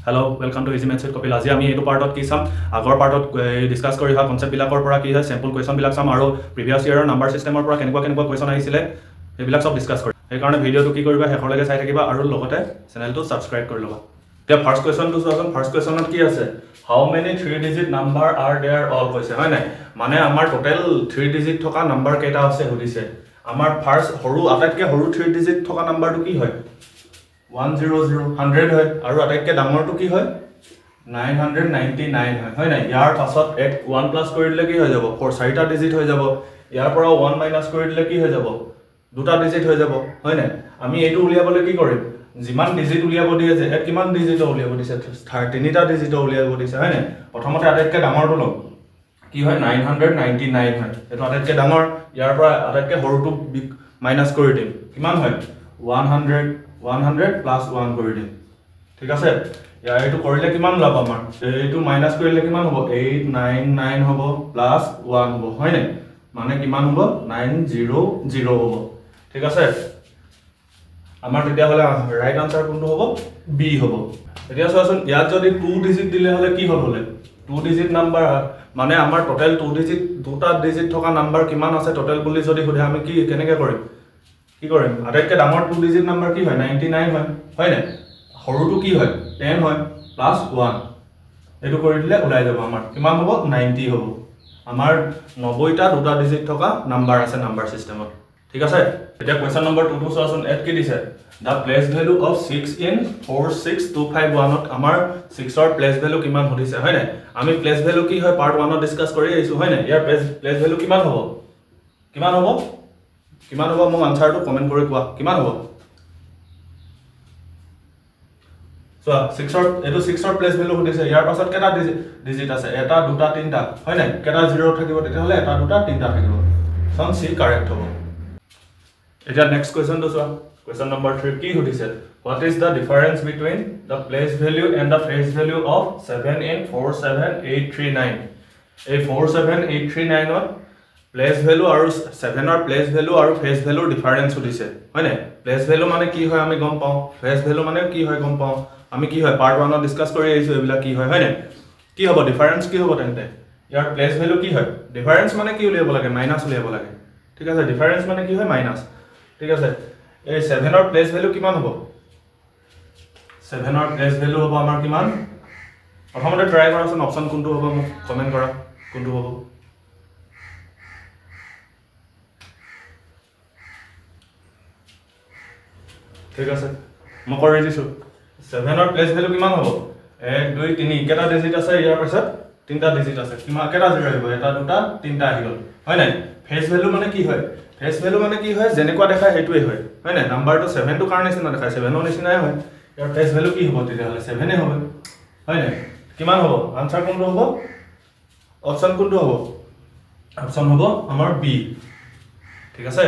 Hello welcome to easy maths with Kapil. আজি আমি এইটো পাৰ্টত কি চাম, আগৰ পাৰ্টত ডিছকাছ কৰি অহা কনচেপ্টবিলাকৰ পৰা কি হয় চেম্পল কুৱেশ্যনবিলাক চাম আৰু প্ৰিভিয়াছ ইয়েৰৰ নাম্বাৰ চিষ্টেমৰ পৰা কেনেকুৱা কেনেকুৱা কুৱেশ্যন আহিছিলে সেইবিলাক চব ডিছকাছ কৰিম। সেইকাৰণে ভিডিঅ'টো কি কৰিবা শেষলৈকে চাই থাকিবা আৰু লগতে চেনেলটো ছাবস্ক্ৰাইব কৰি ল'বা। এতিয়া ফাৰ্ষ্ট কুৱেশ্যনটো চোৱাচোন। ফাৰ্ষ্ট কুৱেশ্যনত কি আছে, how many three digit number are there all কৈছে, হয় নাই? মানে আমাৰ টোটেল থ্ৰী ডিজিট থকা নাম্বাৰ কেইটা আছে সুধিছে। আমাৰ ফাৰ্ষ্ট সৰু আটাইতকৈ সৰু থ্ৰী ডিজিট থকা নাম্বাৰটো কি হয়, 100 100 হয়, আৰু আটাইতকৈ ডাঙৰটো কি হয় 999 হয়, হয় নাই? ইয়াৰ পাছত এক 1 প্লাছ কৰি দিলে কি হৈ যাব, 4 চাৰিটা ডিজিট হৈ যাব। ইয়াৰ পৰা 1 মাইনাছ কৰি দিলে কি হৈ যাব, দুটা ডিজিট হৈ যাব, হয় নাই? আমি এইটো উলিয়াবলৈ কি কৰিম, যিমান ডিজিট উলিয়াব দিয়ে যে ইয়াত কিমান ডিজিটৰ উলিয়াব দিছে, তিনিটা ডিজিটৰ উলিয়াব দিছে, হয় নাই? প্ৰথমতে আটাইতকৈ ডাঙৰটো ল'ম, কি হয় 999 হয়, এইটো আটাইতকৈ ডাঙৰ। ইয়াৰ পৰা আটাইতকৈ সৰুটো মাইনাছ কৰি দিম, কিমান হয় 100 100 প্লাছ 1 কৰি দিম, ঠিক আছে? ইয়াৰ এইটো কৰিলে কিমান ওলাব আমাৰ, এইটো মাইনাছ কৰিলে কিমান হ'ব 899 হ'ব প্লাছ 1 হ'ব, হয় নাই? মানে কিমান হ'ব 900 হ'ব, ঠিক আছে? আমাৰ তেতিয়াহ'লে ৰাইট আনচাৰ কোনটো হ'ব, বি হ'ব। এতিয়া চোৱাচোন, ইয়াত যদি 2 ডিজিট দিলে হ'লে কি হ'ল হ'লে 2 ডিজিট নাম্বাৰ মানে আমাৰ টোটেল 2 ডিজিট দুটা ডিজিট থকা নাম্বাৰ কিমান আছে টোটেল বুলি যদি সোধে আমি কি কেনেকৈ কৰিম, কি কৰিম? আটাইতকৈ ডাঙৰ 2 ডিজিট নাম্বাৰ কি হয় 99 হয়, হয় নাই? সৰুটো কি হয় 10 হয় প্লাছ 1, এইটো কৰি দিলে ওলাই যাব আমাৰ কিমান হ'ব 90 হ'ব। আমাৰ 90টা দুটা ডিজিট থকা নাম্বাৰ আছে নাম্বাৰ চিষ্টেমত, ঠিক আছে? এতিয়া কুৱেশ্যন নম্বৰ 2টো চোৱাচোন। ইয়াত কি দিছে, the place value of 6 in 46251ত আমাৰ 6ৰ প্লেচ ভেলু কিমান সুধিছে, হয় নাই? আমি প্লেচ ভেলু কি হয় পাৰ্ট 1ত ডিছকাছ কৰি আহিছোঁ, হয় নাই? ইয়াৰ প্লেচ ভেলু কিমান হ'ব, কিমান হ'ব, কিমান হ'ব মোক আনচাৰটো কমেণ্ট কৰি কোৱা কিমান হ'ব। চোৱা 6ৰ এইটো 6ৰ প্লেচ ভেলু সুধিছে, ইয়াৰ পাছত কেইটা ডিজিট আছে, এটা দুটা তিনিটা, হয় নাই? কেইটা জিৰ' থাকিব তেতিয়াহ'লে, এটা দুটা তিনিটা থাকিব, অপশ্যন চি কাৰেক্ট হ'ব। এতিয়া নেক্সট কুৱেশ্যনটো চোৱা, কুৱেশ্যন নম্বৰ 3 কি সুধিছে, what is the difference between the place value and the face value of 7 in 47839। এই 47839ত প্লেচ ভেলু আৰু 7ৰ প্লেচ ভেলু আৰু ফেচ ভেলুৰ ডিফাৰেঞ্চ সুধিছে, হয় নাই? প্লেচ ভেলু মানে কি হয় আমি গম পাওঁ, ফেচ ভেলু মানে কি হয় গম পাওঁ আমি, কি হয় পাৰ্ট 1ত ডিছকাছ কৰি আহিছোঁ এইবিলাক কি হয়, হয় নাই? কি হ'ব ডিফাৰেঞ্চ কি হ'ব তেন্তে, ইয়াৰ প্লেচ ভেলু কি হয়, ডিফাৰেঞ্চ মানে কি উলিয়াব লাগে, মাইনাছ উলিয়াব লাগে, ঠিক আছে? ডিফাৰেঞ্চ মানে কি হয় মাইনাছ, ঠিক আছে? এই 7ৰ প্লেচ ভেলু কিমান হ'ব, 7ৰ প্লেচ ভেলু হ'ব আমাৰ কিমান, প্ৰথমতে ট্ৰাই কৰাচোন অপশ্যন কোনটো হ'ব মোক কমেণ্ট কৰা কোনটো হ'ব। ঠিক আছে, মই কৰি দিছোঁ। 7ৰ প্লেচ ভেলু কিমান হ'ব, 1 2 3, কেইটা ডিজিট আছে ইয়াৰ পিছত, তিনিটা ডিজিট আছে, কিমান কেইটা জিৰ' আহিব, এটা দুটা তিনিটা আহি গ'ল, হয় নাই? ফেচ ভেলু মানে কি হয়, ফেচ ভেলু মানে কি হয়, যেনেকুৱা দেখায় সেইটোৱে হয়, হয় নাই? নাম্বাৰটো 7টো কাৰ নিচিনা দেখায়, 7ৰ নিচিনাই হয়। ইয়াৰ ফেচ ভেলু কি হ'ব তেতিয়াহ'লে, 7 হ'ব, হয় নাই? কিমান হ'ব আনচাৰ কোনটো হ'ব, অপশ্যন কোনটো হ'ব, অপশ্যন হ'ব আমাৰ বি, ঠিক আছে?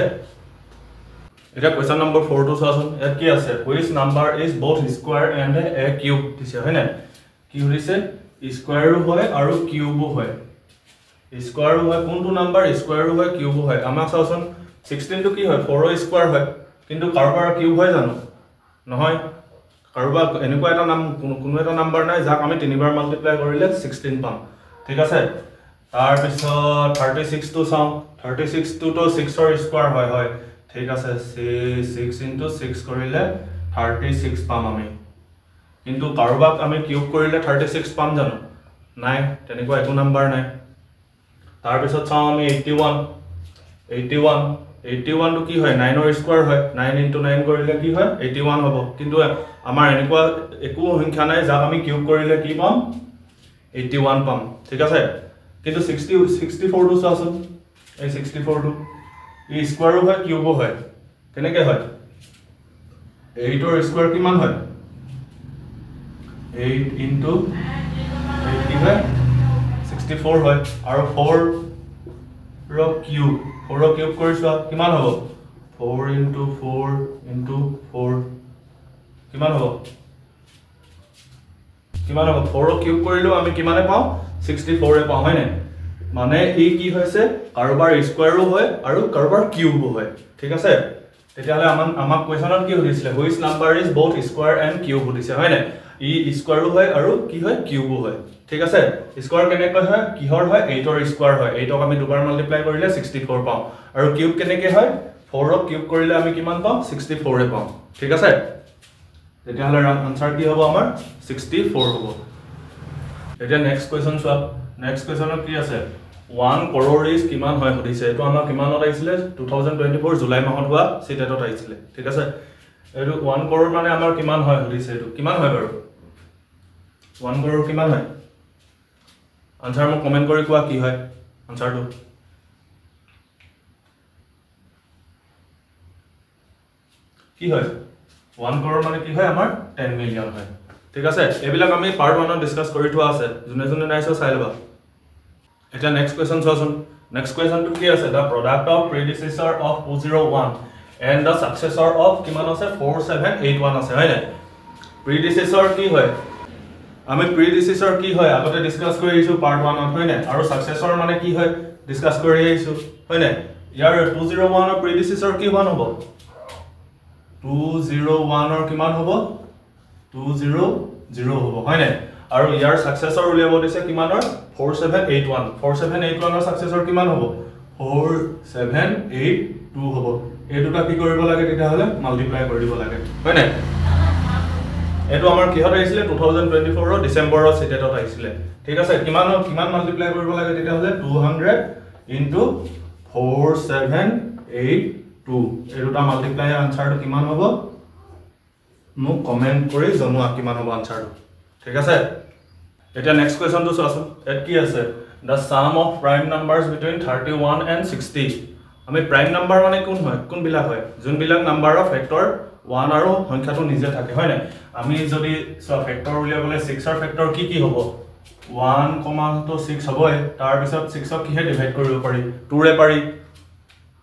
এতিয়া কুৱেশ্যন নম্বৰ 4টো চোৱাচোন। ইয়াত কি আছে, which number is both square and a cube দিছে, হয় নাই? কি সুধিছে, স্কুৱাৰো হয় আৰু কিউবো হয়, স্কুৱাৰো হয়, কোনটো নাম্বাৰ স্কুৱাৰো হয় কিউবো হয়। আমাক চাওঁচোন 16টো কি হয়, 4ৰ স্কুৱাৰ হয়, কিন্তু কাৰোবাৰ কিউব হয় জানো, নহয়। কাৰোবাৰ এনেকুৱা এটা নাম কোনো এটা নাম্বাৰ নাই যাক আমি তিনিবাৰ মাল্টিপ্লাই কৰিলে 16 পাম, ঠিক আছে? তাৰপিছত 36টো চাওঁ, 36টোতো 6ৰ স্কুৱাৰ হয়, হয় ঠিক আছে? 6 ইনটু 6 কৰিলে 36 পাম আমি, কিন্তু কাৰোবাক আমি কিউব কৰিলে 36 পাম জানো, নাই, তেনেকুৱা একো নাম্বাৰ নাই। তাৰপিছত চাওঁ আমি 81, 81, 81টো কি হয়, 9ৰ স্কুৱাৰ হয়, 9 ইনটু 9 কৰিলে কি হয় 81 হ'ব, কিন্তু আমাৰ এনেকুৱা একো সংখ্যা নাই যাক আমি কিউব কৰিলে কি পাম, 81 পাম, ঠিক আছে? কিন্তু 64টো চোৱাচোন, এই 64টো ই স্কুৱাৰো হয় কিউবো হয়, কেনেকৈ হয়, 8ৰ স্কুৱাৰ কিমান হয়, 8 ইনটু 8 কি হয় 64 হয়, আৰু 4ৰ কিউব, 4ৰ কিউব কৰি চোৱা কিমান হ'ব, 4 ইনটু 4 ইনটু 4 কিমান হ'ব, কিমান হ'ব, 4ৰ কিউব কৰিলেও আমি কিমানে পাওঁ, 64 পাওঁ, হয় নাই? মানে ই কি হৈছে, কাৰোবাৰ স্কুৱাৰো হয় আৰু কাৰোবাৰ কিউবো হয়, ঠিক আছে? তেতিয়াহ'লে আমাক কুৱেশ্যনত কি সুধিছিলে, which number is both square and cube সুধিছে, হয় নাই? ই স্কোৱাৰো হয় আৰু কি হয় কিউবো হয়। ঠিক আছে, স্কোৱাৰ কেনেকৈ হয়, কিহৰ হয়, 8ৰ স্কোৱাৰ হয়। 8ক আমি দুবাৰ মাল্টিপ্লাই কৰিলে 64 পাওঁ। আৰু কিউব কেনেকৈ হয়, 4ক কিউব কৰিলে আমি কিমান পাওঁ, 64 পাওঁ। ঠিক আছে, তেতিয়াহ'লে আনচাৰ কি হ'ব আমাৰ, 64 হ'ব। এতিয়া নেক্সট কুৱেশ্যন চোৱা। নেক্সট কুৱেশ্যনত কি আছে, 1 crore is কিমান হয় সুধিছে। এইটো আমাৰ কিমানত আহিছিলে, 2024 জুলাই মাহত হোৱা চিটেটত আহিছিলে। ঠিক আছে, এইটো 1 crore মানে আমাৰ কিমান হয় সুধিছে। এইটো কিমান হয় বাৰু, 1 crore কিমান হয়? আনচাৰ মোক কমেণ্ট কৰি কোৱা কি হয় আনচাৰটো। কি হয়, 1 crore মানে কি হয় আমাৰ 10 মিলিয়ন হয়। ঠিক আছে, এইবিলাক আমি পাৰ্ট 1ত ডিছকাছ কৰি থোৱা আছে, যোনে যোনে নাই চোৱা চাই ল'বা। এতিয়া নেক্সট কুৱেশ্যন চোৱাচোন। নেক্সট কুৱেশ্যনটো কি আছে, the product of predecessor of 201 and the successor of কিমান আছে, 4781 আছে, হয় নাই? প্ৰিডিচেছৰ কি হয়, আমি প্ৰিডিচেছৰ কি হয় আগতে ডিছকাছ কৰি আহিছোঁ পাৰ্ট 1ত, হয় নাই? আৰু ছাকচেছৰ মানে কি হয় ডিছকাছ কৰি আহিছোঁ, হয় নাই? ইয়াৰ 201ৰ প্ৰিডিচেছৰ কি ওৱান হ'ব, 201ৰ কিমান হ'ব, 200 হ'ব, হয় নাই? আৰু ইয়াৰ ছাকচেছৰ উলিয়াব দিছে কিমানৰ, 4781। 4781ৰ ছাকচেছৰ কিমান হ'ব, 4782 হ'ব। এই দুটা কি কৰিব লাগে তেতিয়াহ'লে, মাল্টিপ্লাই কৰি দিব লাগে, হয় নাই? এইটো আমাৰ কিহত আহিছিলে, 2024 ডিচেম্বৰৰ চিটেটত আহিছিলে। ঠিক আছে, কিমান কিমান মাল্টিপ্লাই কৰিব লাগে তেতিয়াহ'লে, 200 ইনটু 4782। এই দুটা মাল্টিপ্লাই আনচাৰটো কিমান হ'ব মোক কমেণ্ট কৰি জনোৱা, কিমান হ'ব আনচাৰটো। ঠিক আছে, এতিয়া নেক্সট কুৱেশ্যনটো চোৱাচোন। ইয়াত কি আছে, the sum of prime numbers between 31 and 60। আমি প্ৰাইম নাম্বাৰ মানে কোন হয়, কোনবিলাক হয়, যোনবিলাক নাম্বাৰৰ ফেক্টৰ 1 আৰু সংখ্যাটো নিজে থাকে, হয় নাই? আমি যদি চোৱা ফেক্টৰ উলিয়াবলৈ 6ৰ ফেক্টৰ কি কি হ'ব, 1, 6 হ'বই। তাৰপিছত 6ক কিহে ডিভাইড কৰিব পাৰি, 2ৰে পাৰি,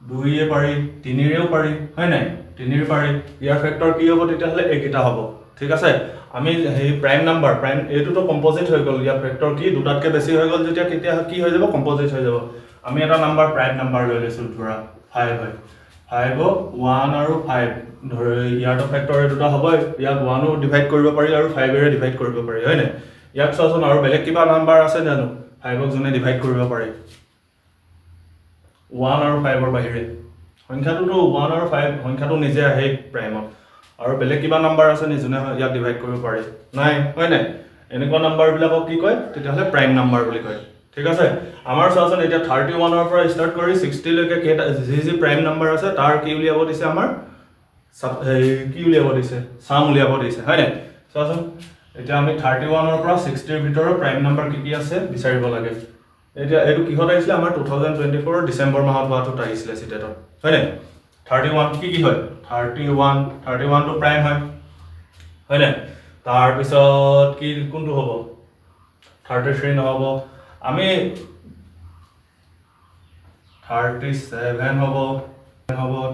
2য়ে পাৰি, 3ৰেও পাৰি, হয় নাই? 3ৰ পাৰি। ইয়াৰ ফেক্টৰ কি হ'ব তেতিয়াহ'লে, এইকেইটা হ'ব। ঠিক আছে, আমি সেই প্ৰাইম নাম্বাৰ, প্ৰাইম এইটোতো কম্পজিট হৈ গ'ল, ইয়াৰ ফেক্টৰ কি দুটাতকৈ বেছি হৈ গ'ল যেতিয়া কেতিয়া কি হৈ যাব, কম্পজিট হৈ যাব। আমি এটা নাম্বাৰ প্ৰাইম নাম্বাৰ লৈ লৈছোঁ, ধৰা 5 হয়, 5ক 1 আৰু 5 ধৰি ইয়াৰতো ফেক্টৰ দুটা হ'বই, ইয়াক 1ও ডিভাইড কৰিব পাৰি আৰু 5ৰে ডিভাইড কৰিব পাৰি, হয় নাই? ইয়াক চোৱাচোন আৰু বেলেগ কিবা নাম্বাৰ আছে জানো 5ক যোনে ডিভাইড কৰিব পাৰে, 1 আৰু 5ৰ বাহিৰে? সংখ্যাটোতো 1 আৰু 5 সংখ্যাটো নিজে আহে প্ৰাইমত, আৰু বেলেগ কিবা নাম্বাৰ আছে নি যোনে ইয়াক ডিভাইড কৰিব পাৰে? নাই, হয় নাই? এনেকুৱা নাম্বাৰবিলাকক কি কয় তেতিয়াহ'লে, প্ৰাইম নাম্বাৰ বুলি কয়। ঠিক আছে, আমাৰ চোৱাচোন এতিয়া 31ৰ পৰা ষ্টাৰ্ট কৰি 60লৈকে কেইটা যি যি প্ৰাইম নাম্বাৰ আছে তাৰ কি উলিয়াব দিছে আমাৰ, কি উলিয়াব দিছে, চাম উলিয়াব দিছে, হয় নাই? চোৱাচোন এতিয়া আমি 31ৰ পৰা 60ৰ ভিতৰত প্ৰাইম নাম্বাৰ কি কি আছে বিচাৰিব লাগে। এতিয়া এইটো কিহত আহিছিলে আমাৰ 2024 ডিচেম্বৰ মাহত হোৱাটোত আহিছিলে চিটেটত, হয় নাই? 31 কি কি হয়, 31টো প্ৰাইম হয়, হয় নাই? তাৰপিছত কি কোনটো হ'ব, 33 নহ'ব, আমি 37 হ'ব,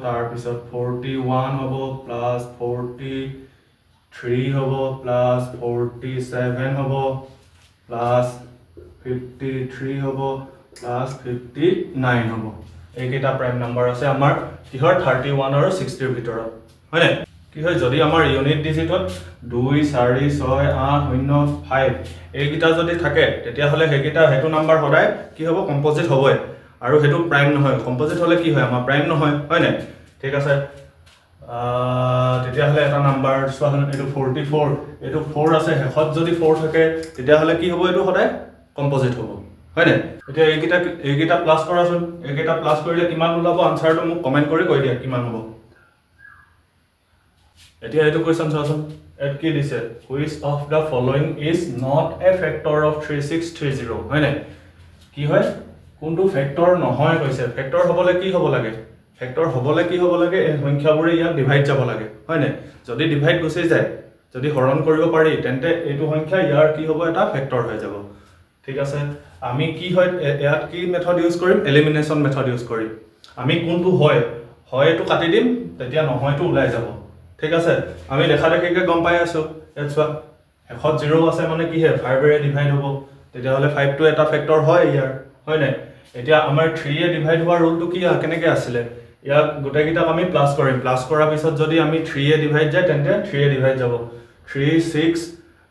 তাৰপিছত 41 হ'ব, প্লাছ 43 হ'ব, প্লাছ 47 হ'ব, প্লাছ 53 হ'ব, প্লাছ 59 হ'ব। এইকেইটা প্ৰাইম নাম্বাৰ আছে আমাৰ কিহৰ, 31 আৰু 60ৰ ভিতৰত, হয় নাই? কি হয়, যদি আমাৰ ইউনিট ডিজিটত 2, 4, 6, 8, 0, 5 এইকেইটা যদি থাকে তেতিয়াহ'লে সেইকেইটা সেইটো নাম্বাৰ সদায় কি হ'ব, কম্পজিট হ'বই, আৰু সেইটো প্ৰাইম নহয়। কম্পজিট হ'লে কি হয় আমাৰ, প্ৰাইম নহয়, হয় নাই? ঠিক আছে, তেতিয়াহ'লে এটা নাম্বাৰ চোৱাচোন, এইটো 44, এইটো 4 আছে, শেষত যদি 4 থাকে তেতিয়াহ'লে কি হ'ব, এইটো সদায় কম্পজিট হ'ব, হয় নাই? এতিয়া এইকেইটা প্লাছ কৰাচোন, এইকেইটা প্লাছ কৰিলে কিমান ওলাব আনচাৰটো মোক কমেণ্ট কৰি কৈ দিয়া কিমান হ'ব। এতিয়া এইটো কুৱেশ্যন চোৱাচোন, ইয়াত কি দিছে, which of the following is not a factor of 3630, হয় নাই? কি হয়, কোনটো ফেক্টৰ নহয় কৈছে। ফেক্টৰ হ'বলৈ কি হ'ব লাগে, ফেক্টৰ হ'বলৈ কি হ'ব লাগে, এই সংখ্যাবোৰে ইয়াত ডিভাইড যাব লাগে, হয় নাই? যদি ডিভাইড গুচি যায়, যদি হৰণ কৰিব পাৰি, তেন্তে এইটো সংখ্যা ইয়াৰ কি হ'ব, এটা ফেক্টৰ হৈ যাব। ঠিক আছে, আমি কি হয় ইয়াত কি মেথড ইউজ কৰিম, এলিমিনেশ্যন মেথড ইউজ কৰিম। আমি কোনটো হয়, হয় এইটো কাটি দিম, তেতিয়া নহয়টো ওলাই যাব। ঠিক আছে, আমি দেখা দেখিকে গম পাই আছোঁ। ইয়াত চোৱা শেষত 0 আছে মানে কি হয়, 5ৰে ডিভাইড হ'ব, তেতিয়াহ'লে 5টো এটা ফেক্টৰ হয় ইয়াৰ, হয় নাই? এতিয়া আমাৰ 3য়ে ডিভাইড হোৱা ৰুলটো কি কেনেকৈ আছিলে, ইয়াক গোটেইকেইটাক আমি প্লাছ কৰিম, প্লাছ কৰাৰ পিছত যদি আমি 3য়ে ডিভাইড যায় তেন্তে 3য়ে ডিভাইড যাব, 3, 6,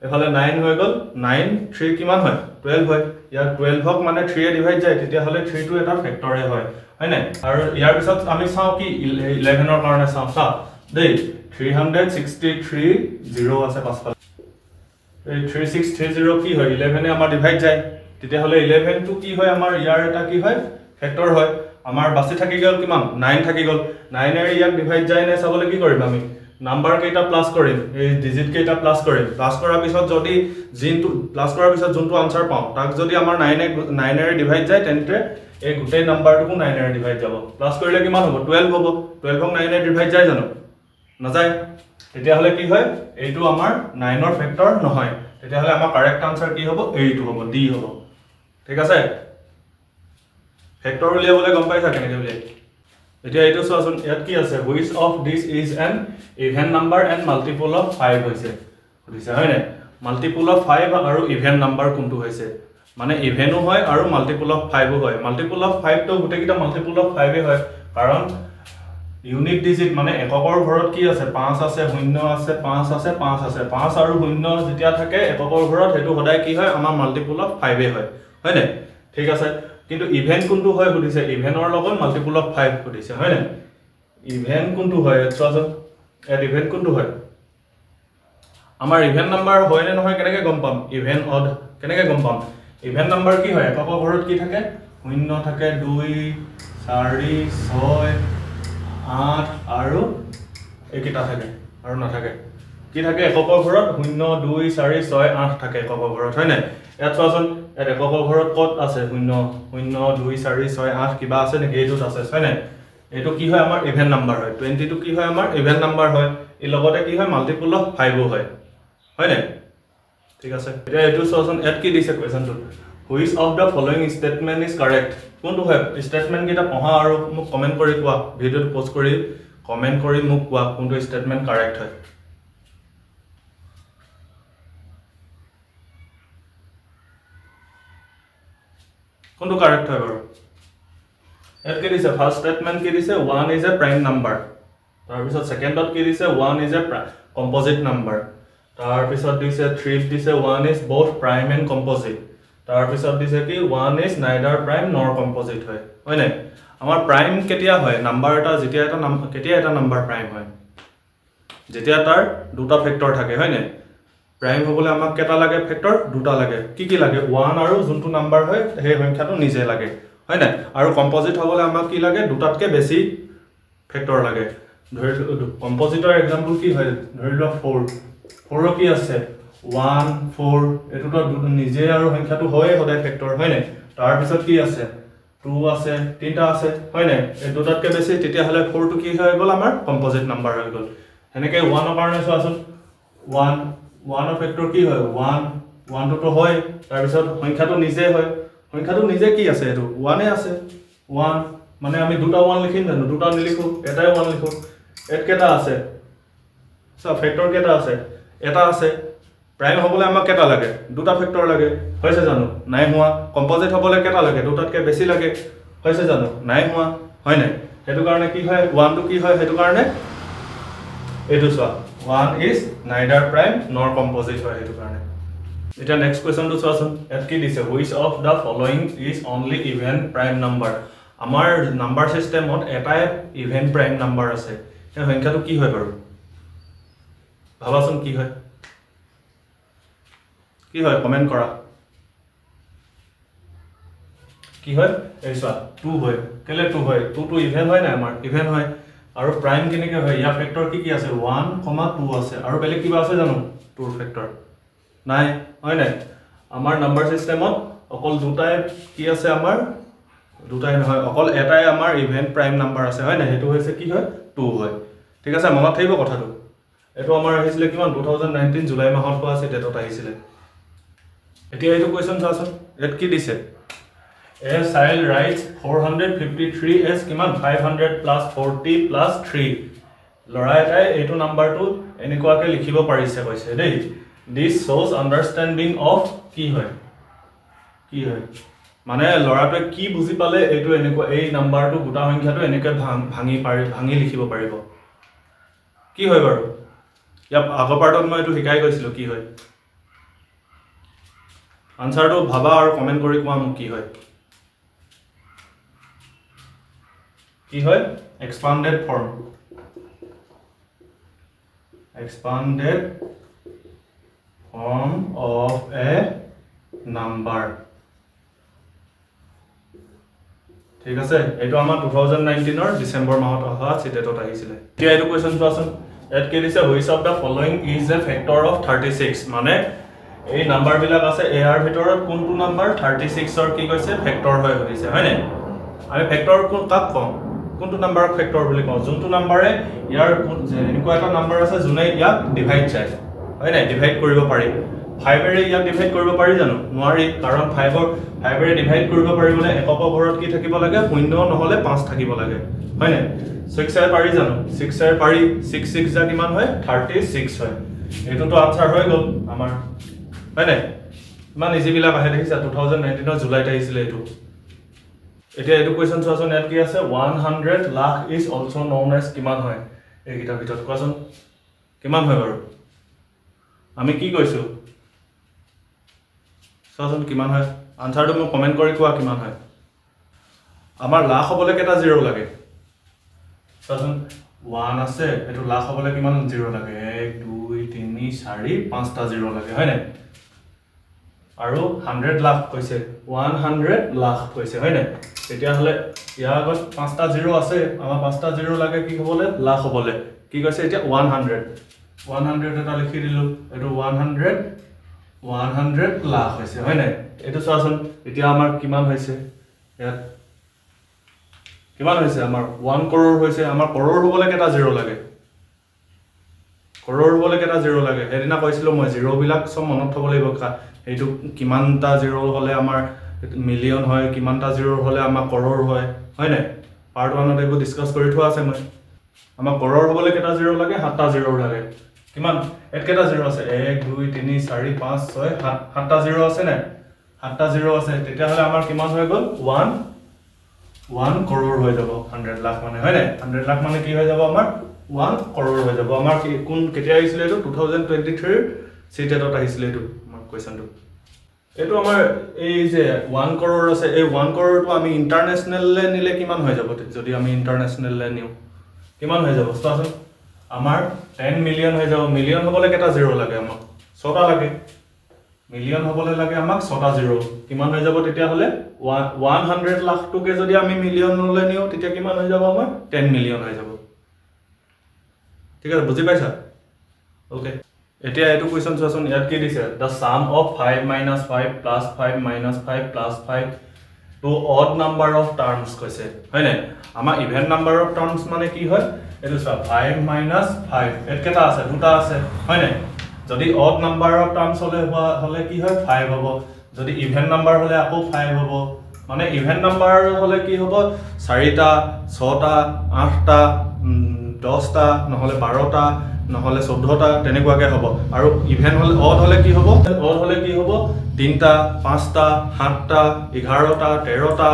এফালে 9 হৈ গ'ল, 9 3 কিমান হয়? 12 হয়। ইয়াক 12ক মানে 3 এ ডিভাইড যায়, তেতিয়াহ'লে 3টো এটা ফেক্টৰে হয়, হয় নাই? আৰু ইয়াৰ পিছত আমি চাওঁ কি 11ৰ কাৰণে চাওঁ, চা দেই 363 0 আছে পাছফালে। এই 3630 কি হয়? 11 এ আমাৰ ডিভাইড যায়, তেতিয়াহ'লে 11টো কি হয় আমাৰ ইয়াৰ এটা কি হয়? ফেক্টৰ হয়। আমাৰ বাচি থাকি গ'ল কিমান? 9 থাকি গ'ল। 9 এৰে ইয়াক ডিভাইড যায় নে চাবলৈ কি কৰিম আমি? নাম্বাৰ কেইটা প্লাছ কৰিম, এই ডিজিট কেইটা প্লাছ কৰিম। প্লাছ কৰাৰ পিছত যদি যোনটো প্লাছ কৰাৰ পিছত যোনটো আনচাৰ পাওঁ তাক যদি আমাৰ 9 এৰে ডিভাইড যায়, তেন্তে এই গোটেই নাম্বাৰটোকো 9 এৰে ডিভাইড যাব। প্লাছ কৰিলে কিমান হ'ব? 12 হ'ব। 12ক 9 এৰে ডিভাইড যায় জানো? নাযায়। তেতিয়াহ'লে কি হয়? এইটো আমাৰ 9ৰ ফেক্টৰ নহয়। তেতিয়াহ'লে আমাৰ কাৰেক্ট আনচাৰ কি হ'ব? এইটো হ'ব, ডি হ'ব। ঠিক আছে, ফেক্টৰ উলিয়াবলৈ গম পাইছা কেনেকৈ উলিয়াই? এতিয়া এইটো চোৱাচোন, ইয়াত কি আছে? Which of this is an even number and multiple of 5 হৈছে সুধিছে, হয় নাই? মাল্টিপুল অফ 5 আৰু ইভেন নাম্বাৰ কোনটো হৈছে? মানে ইভেনো হয় আৰু মাল্টিপুল অফ 5ও হয়। মাল্টিপুল অফ 5টো গোটেইকেইটা মাল্টিপুল অফ 5 হয়, কাৰণ ইউনিট ডিজিট মানে এককৰ ঘৰত কি আছে? 5 আছে, 0 আছে, 5 আছে, 5 আছে। 5 আৰু 0 যেতিয়া থাকে এককৰ ঘৰত, সেইটো সদায় কি হয়? আমাৰ মাল্টিপুল অফ 5 হয়, হয় নাই? ঠিক আছে, কিন্তু ইভেন কোনটো হয় সুধিছে, ইভেনৰ লগত মাল্টিপুল অফ 5 সুধিছে, হয় নাই? ইভেন কোনটো হয় চোৱাচোন, ইয়াত ইভেন কোনটো হয়? আমাৰ ইভেন নাম্বাৰ হয় নে নহয় কেনেকৈ গম পাম? ইভেন অড কেনেকৈ গম পাম? ইভেন নাম্বাৰ কি হয়? এককৰ ঘৰত কি থাকে? 0 থাকে, 2 4 6 8 আৰু এইকেইটা থাকে, আৰু নাথাকে। কি থাকে এককৰ ঘৰত? 0 2 4 6 8 থাকে এককৰ ঘৰত, হয় নাই? ইয়াত চোৱাচোন, ইয়াত এককৰ ঘৰত ক'ত আছে? 0 0 2 4 6 8 কিবা আছে নেকি? এইটোত আছে, হয় নাই? এইটো কি হয়? আমাৰ ইভেন নাম্বাৰ হয়। 20টো কি হয়? আমাৰ ইভেন নাম্বাৰ হয়। এই লগতে কি হয়? মাল্টিপুল অফ 5ও হয়, হয় নাই? ঠিক আছে, এতিয়া এইটো চোৱাচোন, ইয়াত কি দিছে কুৱেশ্যনটোত? Which of the following statement is correct? কোনটো হয়? ষ্টেটমেণ্টকেইটা পঢ়া আৰু মোক কমেণ্ট কৰি কোৱা, ভিডিঅ'টো প'ষ্ট কৰি কমেণ্ট কৰি মোক কোৱা কোনটো ষ্টেটমেণ্ট কাৰেক্ট হয়। কোনটো কাৰেক্ট হয় বাৰু? ইয়াত কি দিছে? ফাৰ্ষ্ট ষ্টেটমেণ্ট কি দিছে? 1 is a prime number. তাৰপিছত ছেকেণ্ডত কি দিছে? 1 is a composite number. তাৰপিছত দিছে 3ত দিছে 1 is both prime and composite. তাৰপিছত দিছে কি 1 is neither prime nor composite হয়, হয় নাই? আমাৰ প্ৰাইম কেতিয়া হয়? নাম্বাৰ এটা যেতিয়া এটা কেতিয়া এটা নাম্বাৰ প্ৰাইম হয়? যেতিয়া তাৰ দুটা ফেক্টৰ থাকে, হয় নাই? প্ৰাইম হ'বলৈ আমাক কেইটা লাগে ফেক্টৰ? দুটা লাগে। কি কি লাগে? 1 আৰু যোনটো নাম্বাৰ হয় সেই সংখ্যাটো নিজে লাগে, হয় নাই? আৰু কম্পজিট হ'বলৈ আমাক কি লাগে? দুটাতকৈ বেছি ফেক্টৰ লাগে। ধৰি কম্পজিটৰ এক্সাম্পল কি হয়? ধৰি লোৱা 4, 4ৰ কি আছে? 1 4, এইটোতো নিজে আৰু সংখ্যাটো হয়ে সদায় ফেক্টৰ, হয় নাই? তাৰপিছত কি আছে? 2 আছে, 3টা আছে, হয় নাই? এই দুটাতকৈ বেছি, তেতিয়াহ'লে 4টো কি হৈ গ'ল? আমাৰ কম্পজিট নাম্বাৰ হৈ গ'ল। সেনেকৈ 1ৰ কাৰণে চোৱাচোন, 1 1ৰ ফেক্টৰ কি হয়? 1, 1টোতো হয়, তাৰপিছত সংখ্যাটো নিজে হয়। সংখ্যাটো নিজে কি আছে? এইটো 1 আছে। 1 মানে আমি দুটা 1 লিখিম জানো? দুটা নিলিখোঁ, এটাই 1 লিখোঁ। ইয়াত কেইটা আছে? চোৱা, ফেক্টৰ কেইটা আছে? এটা আছে। প্ৰাইম হ'বলৈ আমাক কেইটা লাগে? দুটা ফেক্টৰ লাগে, হৈছে জানো? নাই হোৱা। কম্পজিট হ'বলৈ কেইটা লাগে? দুটাতকৈ বেছি লাগে, হৈছে জানো? নাই হোৱা, হয় নাই? সেইটো কাৰণে কি হয়? 1টো কি হয়? সেইটো কাৰণে এইটো চোৱা, 1 is neither prime nor composite হয়, সেইটো কাৰণে। এতিয়া নেক্সট কুৱেশ্যনটো চোৱাচোন, ইয়াত কি দিছে? Which of the following is only even prime number? আমাৰ নাম্বাৰ চিষ্টেমত এটাই ইভেন প্ৰাইম নাম্বাৰ আছে, সেই সংখ্যাটো কি হয় বাৰু? ভাবাচোন কি হয়, কি হয়? কমেণ্ট কৰা, কি হয়? এই চোৱা, 2 হয়। কেলে 2 হয়? 2টো ইভেন হয় নাই? আমাৰ ইভেন হয়। আৰু প্ৰাইম কেনেকৈ হয়? ইয়াৰ ফেক্টৰ কি কি আছে? 1, 2 আছে। আৰু বেলেগ কিবা আছে জানো 2ৰ ফেক্টৰ? নাই, হয় নাই? আমাৰ নাম্বাৰ চিষ্টেমত অকল দুটাই কি আছে? আমাৰ দুটাই নহয়, অকল এটাই আমাৰ ইভেন প্ৰাইম নাম্বাৰ আছে, হয় নাই? সেইটো হৈছে কি হয়? 2 হয়। ঠিক আছে, মনত থাকিব কথাটো। এইটো আমাৰ আহিছিলে কিমান? 2019 জুলাই মাহত হোৱা আছে, ডেটত আহিছিলে। এতিয়া এইটো কুৱেশ্যন চোৱাচোন, ইয়াত কি দিছে? A child writes 453 as কিমান? 500 plus 40 plus 3। ল'ৰা এটাই এইটো নাম্বাৰটো এনেকুৱাকৈ লিখিব পাৰিছে কৈছে দেই। দিছ শ্ব'জ আণ্ডাৰষ্টেণ্ডিং অফ কি হয়? কি হয় মানে ল'ৰাটোৱে কি বুজি পালে এইটো এনেকুৱা, এই নাম্বাৰটো গোটা সংখ্যাটো এনেকৈ ভাঙি লিখিব পাৰিব। কি হয় বাৰু? ইয়াৰ আগৰ পাৰ্টত মই এইটো শিকাই গৈছিলোঁ কি হয়। আনচাৰটো ভাবা আৰু কমেণ্ট কৰি কোৱা মোক কি হয়। কি হয়? Expanded form, expanded form of a number. ঠিক আছে, এইটো আমাৰ 2019ৰ ডিচেম্বৰ মাহত অহা চিটেটত আহিছিলে। এতিয়া এইটো কুৱেশ্যন চোৱাচোন, ইয়াত কি দিছে? Which of the following is a factor of 36। মানে এই নাম্বাৰবিলাক আছে, ইয়াৰ ভিতৰত কোনটো নাম্বাৰ 36ৰ কি কৈছে ফেক্টৰ হয় সুধিছে, হয়নে? আমি ফেক্টৰ কাক কওঁ? কোনটো নাম্বাৰক ফেক্টৰ বুলি কওঁ? যোনটো নাম্বাৰে ইয়াৰ এনেকুৱা এটা নাম্বাৰ আছে যোনে ইয়াক ডিভাইড যায়, হয় নাই? ডিভাইড কৰিব পাৰি। ফাইভেৰে ইয়াক ডিভাইড কৰিব পাৰি জানো? নোৱাৰি, কাৰণ ফাইভেৰে ডিভাইড কৰিব পাৰিবলৈ এককৰ ঘৰত কি থাকিব লাগে? শূন্য নহ'লে 5 থাকিব লাগে, হয় নাই? 6 পাৰি জানো? 6 পাৰি। 6 6 যা কিমান হয়? 36 হয়। এইটোতো আনচাৰ হৈ গ'ল আমাৰ, হয় নাই? ইমান ইজিবিলাক আহে দেখিছা, 2019ৰ জুলাইত আহিছিলে এইটো। এতিয়া এইটো কুৱেশ্যন চোৱাচোন, ইয়াত কি আছে? 100 lakh is also known as কিমান হয় এইকেইটাৰ ভিতৰত কোৱাচোন কিমান হয় বাৰু? আমি কি কৈছোঁ চোৱাচোন কিমান হয়? আনচাৰটো মোক কমেণ্ট কৰি কোৱা কিমান হয়। আমাৰ লাখ হ'বলৈ কেইটা জিৰ' লাগে চোৱাচোন? 1 আছে, এইটো লাখ হ'বলৈ কিমান জিৰ' লাগে? 1 2 3 4 5টা জিৰ' লাগে, হয় নাই? আৰু 100 লাখ কৈছে, 100 লাখ কৈছে, হয় নাই? তেতিয়াহ'লে ইয়াৰ আগত 5টা জিৰ' আছে, আমাৰ 5টা জিৰ' লাগে কি হ'বলৈ? লাখ হ'বলৈ। কি কৈছে এতিয়া? 100 100 এটা লিখি দিলোঁ, এইটো 100 লাখ হৈছে, হয় নাই? এইটো চোৱাচোন এতিয়া আমাৰ কিমান হৈছে? ইয়াত কিমান হৈছে আমাৰ? 1 কৰোৰ হৈছে। আমাৰ কৰোৰ হ'বলৈ কেইটা জিৰ' লাগে? কৰোৰ হ'বলৈ কেইটা জিৰ' লাগে? সেইদিনা কৈছিলোঁ মই, জিৰ'বিলাক চব মনত থ'ব লাগিব। সেইটো কিমানটা জিৰ' হ'লে আমাৰ মিলিয়ন হয়, কিমানটা জিৰ' হ'লে আমাৰ কৰোৰ হয়, হয় নাই? পাৰ্ট 1ত এইবোৰ ডিছকাছ কৰি থোৱা আছে মই। আমাৰ কৰোৰ হ'বলৈ কেইটা জিৰ' লাগে? 7টা জিৰ' লাগে। কিমান? ইয়াত কেইটা জিৰ' আছে? 1 2 3 4 5 6 7, 7টা জিৰ' আছে নাই? 7টা জিৰ' আছে। তেতিয়াহ'লে আমাৰ কিমান হৈ গ'ল? 1 কৰোৰ হৈ যাব। 100 লাখ মানে, হয় নাই? 100 লাখ মানে কি হৈ যাব আমাৰ? 1 কৰোৰ হৈ যাব। আমাৰ কোন কেতিয়া আহিছিলে এইটো? 2023ৰ চিটেটত আহিছিলে এইটো আমাৰ কুৱেশ্যনটো। এইটো আমাৰ এই যে 1 কৰোৰ আছে, এই 1 কৰোৰটো আমি ইণ্টাৰনেশ্যনেললৈ নিলে কিমান হৈ যাব? যদি আমি ইণ্টাৰনেশ্যনেললৈ নিওঁ কিমান হৈ যাব চোৱাচোন? আমাৰ 10 মিলিয়ন হৈ যাব। মিলিয়ন হ'বলৈ কেইটা জিৰ' লাগে আমাক? 6টা লাগে। মিলিয়ন হ'বলৈ লাগে আমাক 6টা জিৰ'। কিমান হৈ যাব তেতিয়াহ'লে? 100 লাখটোকে যদি আমি মিলিয়নলৈ নিওঁ তেতিয়া কিমান হৈ যাব আমাৰ? 10 মিলিয়ন হৈ যাব। ঠিক আছে, বুজি পাইছা? অ'কে, এতিয়া এইটো কুৱেশ্যন চোৱাচোন, ইয়াত কি দিছে? The sum of 5 minus 5 plus 5 minus 5 plus 5 to odd number of terms কৈছে, হয় নাই? আমাৰ ইভেন নাম্বাৰ অফ টাৰ্মছ মানে কি হয়? এইটো চোৱা, 5 মাইনাছ 5, ইয়াত কেইটা আছে? 2টা আছে, হয় নাই? যদি অড নাম্বাৰ অফ টাৰ্মছ হ'লে কি হয়? 5 হ'ব। যদি ইভেন নাম্বাৰ হ'লে আকৌ 5 হ'ব। মানে ইভেন নাম্বাৰ হ'লে কি হ'ব? 4টা, 6টা, 8টা, 10টা, নহ'লে 12টা, নহ'লে 14টা, তেনেকুৱাকৈ হ'ব। আৰু ইভেন হ'লে অড হ'লে কি হ'ব? অড হ'লে কি হ'ব? 3টা, 5টা, 7টা, 11টা, 13টা,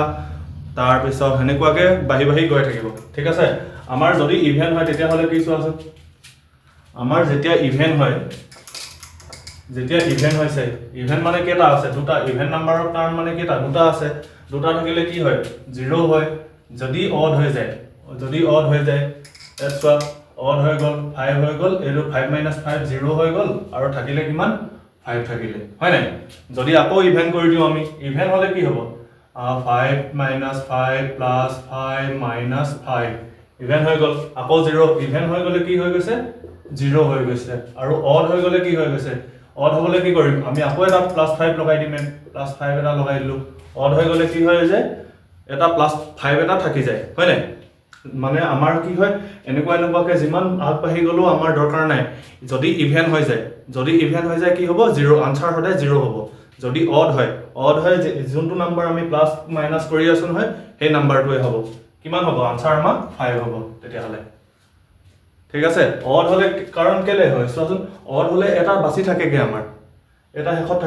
তাৰপিছত সেনেকুৱাকৈ বাঢ়ি বাঢ়ি গৈ থাকিব। ঠিক আছে, আমাৰ যদি ইভেন হয় তেতিয়াহ'লে কি চোৱাচোন, আমাৰ যেতিয়া ইভেন হয়, যেতিয়া ইভেন হৈছে, ইভেন মানে কেইটা আছে? 2টা। ইভেন নাম্বাৰৰ টাৰ্ম মানে কেইটা? 2টা আছে। 2টা থাকিলে কি হয়? 0 হয়। যদি অড হৈ যায়, যদি অড হৈ যায়, ইয়াত চোৱা অড হৈ গ'ল, 5 হৈ গ'ল, এইটো 5 মাইনাছ 5 0 হৈ গ'ল, আৰু থাকিলে কিমান? 5 থাকিলে, হয় নাই? যদি আকৌ ইভেন কৰি দিওঁ আমি, ইভেন হ'লে কি হ'ব? 5 minus 5 plus 5 minus 5, even হৈ গ'ল, আকৌ 0। ইভেন হৈ গ'লে কি হৈ গৈছে? 0 হৈ গৈছে। আৰু অড হৈ গ'লে কি হৈ গৈছে? অড হ'বলৈ কি কৰিম আমি? আকৌ এটা প্লাছ 5 লগাই দিম, প্লাছ 5 এটা লগাই দিলোঁ। অড হৈ গ'লে কি হয় যে এটা প্লাছ 5 এটা থাকি যায়, হয় নাই? মানে আমাৰ কি হয়, এনেকুৱা এনেকুৱাকৈ যিমান আগবাঢ়ি গ'লেও আমাৰ দৰকাৰ নাই। যদি ইভেন হৈ যায়, যদি ইভেন হৈ যায় কি হ'ব? 0, আনচাৰ সদায় 0 হ'ব। যদি অড হয়, অড হয় যোনটো নাম্বাৰ আমি প্লাছ মাইনাছ কৰি আছোঁ নহয়, সেই নাম্বাৰটোৱে হ'ব। কিমান হ'ব আনচাৰ? আমাৰ 5 হ'ব তেতিয়াহ'লে। ঠিক আছে, অড হ'লে কাৰণ কেলে হয় চোৱাচোন, অড হ'লে এটা বাচি থাকেগৈ আমাৰ, এটা শেষত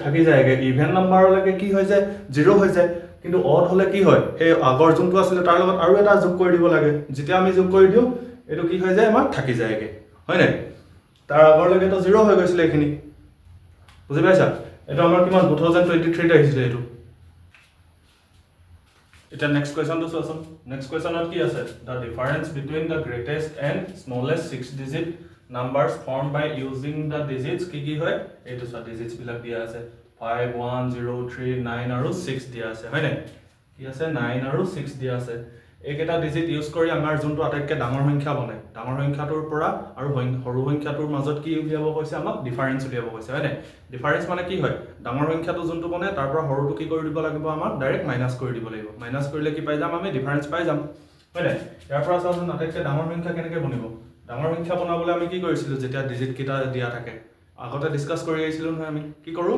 থাকি যায়গৈ। ইভেন নাম্বাৰলৈকে কি হৈ যায়? 0 হৈ যায়। কিন্তু অড হ'লে কি হয়, সেই আগৰ যোনটো আছিলে তাৰ লগত আৰু এটা যোগ কৰি দিব লাগে। যেতিয়া আমি যোগ কৰি দিওঁ এইটো কি হৈ যায়? আমাৰ থাকি যায়গৈ, হয় নাই? তাৰ আগৰলৈকেতো 0 হৈ গৈছিলে এইখিনি, বুজি পাইছা? এইটো আমাৰ কিমান 2023 আহিছিলে এইটো। এতিয়া নেক্সট কুৱেশ্যনটো চোৱাচোন। নেক্সট কুৱেশ্যনত কি আছে? The difference between the greatest and smallest 6 digit numbers form by using the digits কি কি হয়? এইটো চোৱা, ডিজিটছবিলাক দিয়া আছে 5 1 0 3 9 আৰু 6 দিয়া আছে, হয়নে? কি আছে? 9 আৰু 6 দিয়া আছে। এইকেইটা ডিজিট ইউজ কৰি আমাৰ যোনটো আটাইতকৈ ডাঙৰ সংখ্যা বনে, ডাঙৰ সংখ্যাটোৰ পৰা আৰু সৰু সংখ্যাটোৰ মাজত কি উলিয়াব কৈছে আমাক? ডিফাৰেঞ্চ উলিয়াব কৈছে, হয়নে? ডিফাৰেঞ্চ মানে কি হয়? ডাঙৰ সংখ্যাটো যোনটো বনে তাৰ পৰা সৰুটো কি কৰি দিব লাগিব আমাক? ডাইৰেক্ট মাইনাছ কৰি দিব লাগিব। মাইনাছ কৰিলে কি পাই যাম আমি? ডিফাৰেঞ্চ পাই যাম, হয়নে? ইয়াৰ পৰা চোৱাচোন আটাইতকৈ ডাঙৰ সংখ্যা কেনেকৈ বনিব? ডাঙৰ সংখ্যা বনাবলৈ আমি কি কৰিছিলোঁ? যেতিয়া ডিজিটকেইটা দিয়া থাকে, আগতে ডিছকাছ কৰি আহিছিলোঁ নহয়, আমি কি কৰোঁ?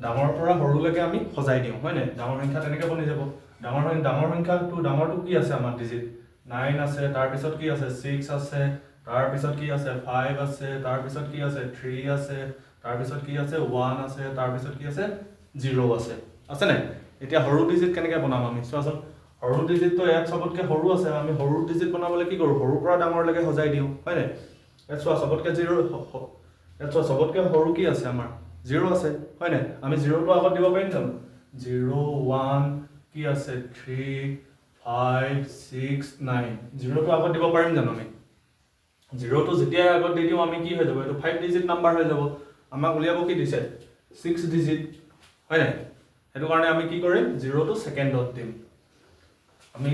ডাঙৰৰ পৰা সৰুলৈকে আমি সজাই দিওঁ, হয়নে? ডাঙৰ সংখ্যা তেনেকৈ বনি যাব। ডাঙৰ সংখ্যাটো, ডাঙৰটো কি আছে আমাৰ? ডিজিট 9 আছে, তাৰপিছত কি আছে? 6 আছে, তাৰপিছত কি আছে? 5 আছে, তাৰপিছত কি আছে? 3 আছে, তাৰপিছত কি আছে? 1 আছে, তাৰপিছত কি আছে? 0 আছে, আছেনে? এতিয়া সৰু ডিজিট কেনেকৈ বনাম আমি চোৱাচোন। সৰু ডিজিটটো ইয়াত চবতকৈ সৰু আছে, আমি সৰু ডিজিট বনাবলৈ কি কৰোঁ? সৰুৰ পৰা ডাঙৰলৈকে সজাই দিওঁ, হয়নে? ইয়াত চোৱা চবতকৈ জিৰ', ইয়াত চোৱা চবতকৈ সৰু কি আছে আমাৰ? 0 আছে, হয়নে? আমি 0টো আগত দিব পাৰিম জানো? 0 1 কি আছে? 3 5 6 9, 0টো আগত দিব পাৰিম জানো আমি? 0টো যেতিয়াই আগত দি দিওঁ আমি কি হৈ যাব? এইটো 5 ডিজিট নাম্বাৰ হৈ যাব। আমাক উলিয়াব কি দিছে? 6 ডিজিট, হয়নে? সেইটো কাৰণে আমি কি কৰিম? 0টো ছেকেণ্ডত দিম আমি।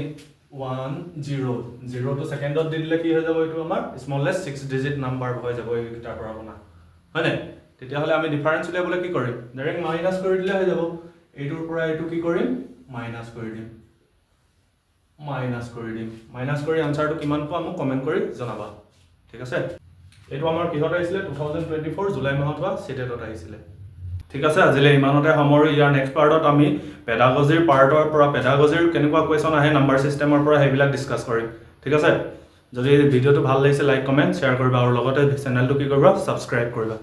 1 0 0টো ছেকেণ্ডত দি দিলে কি হৈ যাব? এইটো আমাৰ স্মলেষ্ট 6 ডিজিট নাম্বাৰ হৈ যাব এইকেইটাৰ পৰা বনা, হয়নে? তেতিয়াহ'লে আমি ডিফাৰেঞ্চ উলিয়াবলৈ কি কৰিম? ডাইৰেক্ট মাইনাছ কৰি দিলে হৈ যাব। এইটোৰ পৰা এইটো কি কৰিম? মাইনাছ কৰি দিম, মাইনাছ কৰি দিম। মাইনাছ কৰি আনচাৰটো কিমান পোৱা মোক কমেণ্ট কৰি জনাবা, ঠিক আছে? এইটো আমাৰ কিহত আহিছিলে? 2024 জুলাই মাহত হোৱা চিটেটত আহিছিলে। ঠিক আছে, আজিলৈ ইমানতে সামৰোঁ। ইয়াৰ নেক্সট পাৰ্টত আমি পেডাগজিৰ পাৰ্টৰ পৰা পেডাগজিৰ কেনেকুৱা কুৱেশ্যন আহে নাম্বাৰ ছিষ্টেমৰ পৰা সেইবিলাক ডিছকাছ কৰিম, ঠিক আছে? যদি ভিডিঅ'টো ভাল লাগিছে লাইক, কমেণ্ট, শ্বেয়াৰ কৰিবা আৰু লগতে চেনেলটো কি কৰিবা? ছাবস্ক্ৰাইব কৰিবা।